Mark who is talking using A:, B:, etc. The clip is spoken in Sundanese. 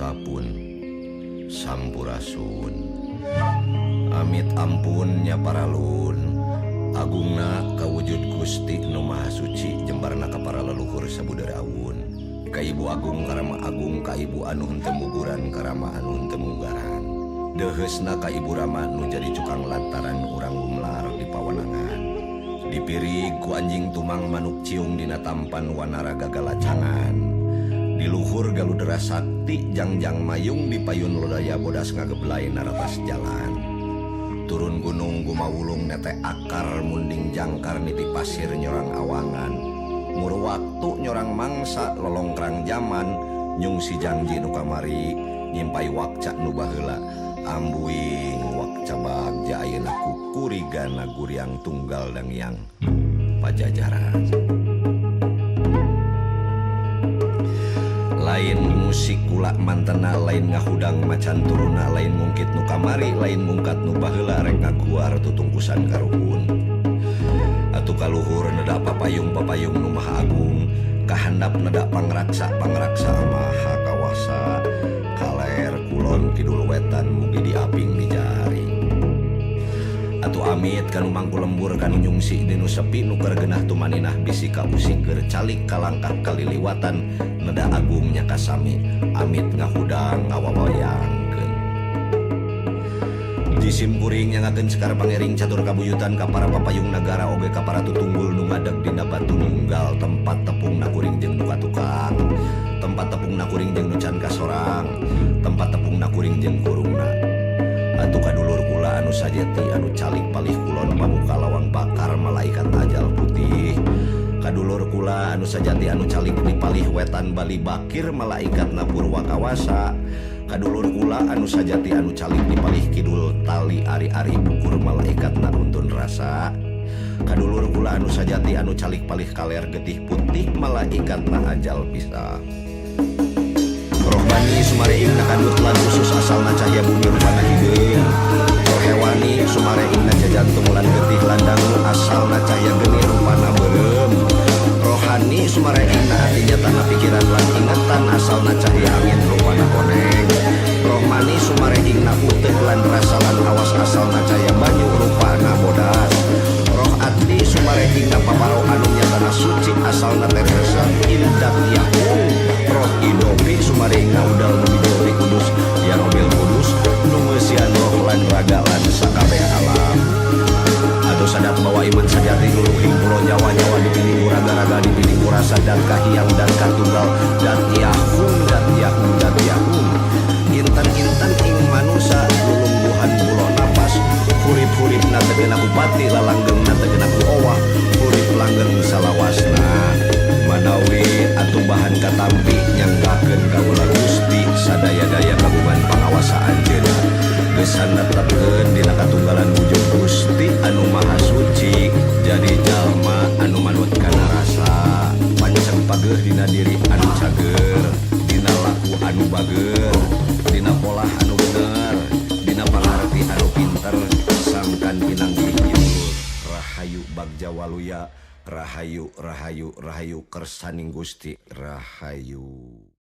A: Sapun Sampurasun. Amit ampun nya paralun. Agungna kawujud Gusti Nu Maha Suci jembarna ka para leluhur sabudere awun. Ka Ibu Agung Karama Agung, ka Ibu anu henteu muguran Karama anu henteu munggaran. Deuheusna ka Ibu Rama nu jadi cukang lantaran urang gumlar di pawenangan. Dipirig ku anjing tumang manuk ciung dina tampan wanara gagalacangan. Di luhur galudera sakti jangjang mayung di payun lodaya bodas ngageblay naratas jalan. Turun gunung gumawulung nete akar munding jangkar niti pasir nyorang awangan. Muru waktu nyorang mangsa lolongkrang jaman nyungsi jangji nu kamari nyimpai wakca nu baheula. Ambuing wakca bagja ayeuna kukurigana guriang tunggal dangyang pajajaran. Lain musik kula mantena, lain ngahudang macan turuna, lain ngungkit nu kamari, lain ngungkat nu baheula rek ngaguar tutungkusan karuhun. Atuh kaluhur nedak papayung-papayung nu maha agung, kahandap nedak pangraksa-pangraksa maha kawasa, kaler kulon kidul wetan mugi diaping di jaring. Atuh amit kanu mangku lembur kanu nyungsi dinu sepi nu keur genah tumaninah bisi kausik keur calik kalangkah kaliliwatan neda agungnya kasami amit ngahudang ngawawayangkeun. Jisim kuring nyangakeun sekar pangering catur kabuyutan ka para papayung nagara oge ka para tutunggul nu ngadeg dina batu nunggal tempat tepung na kuring jeung nu katukang, tempat tepung na kuring jeung nu can kasorang, tempat tepung na kuring jeung kurungna. Atuh kadulur kula anu sajeti anu calik palih kulon pamuka lawang bakar malaikat ajal putih. Kadulur kula anu sajati anu calik di palih wetan bali bakir malaikat na purwa kawasa. Kadulur kula anu sajati anu calik di palih kidul tali ari-ari bukur malaikat na untun rasa. Kadulur kula anu sajati anu calik palih kaler getih putih malaikat na ajal pisah. Rohbani sumareing na kadut lan usus asalna cahya bumi rupana hideung. Roh hewani sumareing na jajantung lan getih landangu asalna cahya geni rupana beureum. Rohani sumareing na ati nyatana pikiran lan ingetan asalna cahya angin rupana koneng. Rohmani sumareing na uteuk lan rasa lan awas asalna cahya banyu rupana bodas. Roh ati sumareing na paparo anu nyatana suci asalna teresa indak yahung. Roh idopi sumareing na udal nu bijil kudus ya robil kudus nu ngeusian roh lan raga lan sakabeh alam. Atuh sadat bawa iman sajati luluhing pulo nyawa nyawa dipilih ku raga-raga dipilih ku rasa dan kahiyang dan katunggal dat yahung dat yahung dat yahung. Intan-intan ing manusa lulungguhan pulo napas hurip-hurip na teu kena ku pati lalanggeng na teu kena ku owah hurip langgeng salawasna. Manawi atuh bahan katampi nyanggakeun kaula Gusti sadaya-daya kagungan pangawasa anjeunna. Geus netepkeun dina katunggalan wujud Gusti anu Maha Suci jadi jalma anu manut kana rasa panceng pageuh dina diri anu cager, dina laku anu bager, dina polah anu bener, dina pangarti anu pinter sangkan pinanggih itu. Rahayu Bagja Waluya, rahayu rahayu rahayu kersaning Gusti rahayu.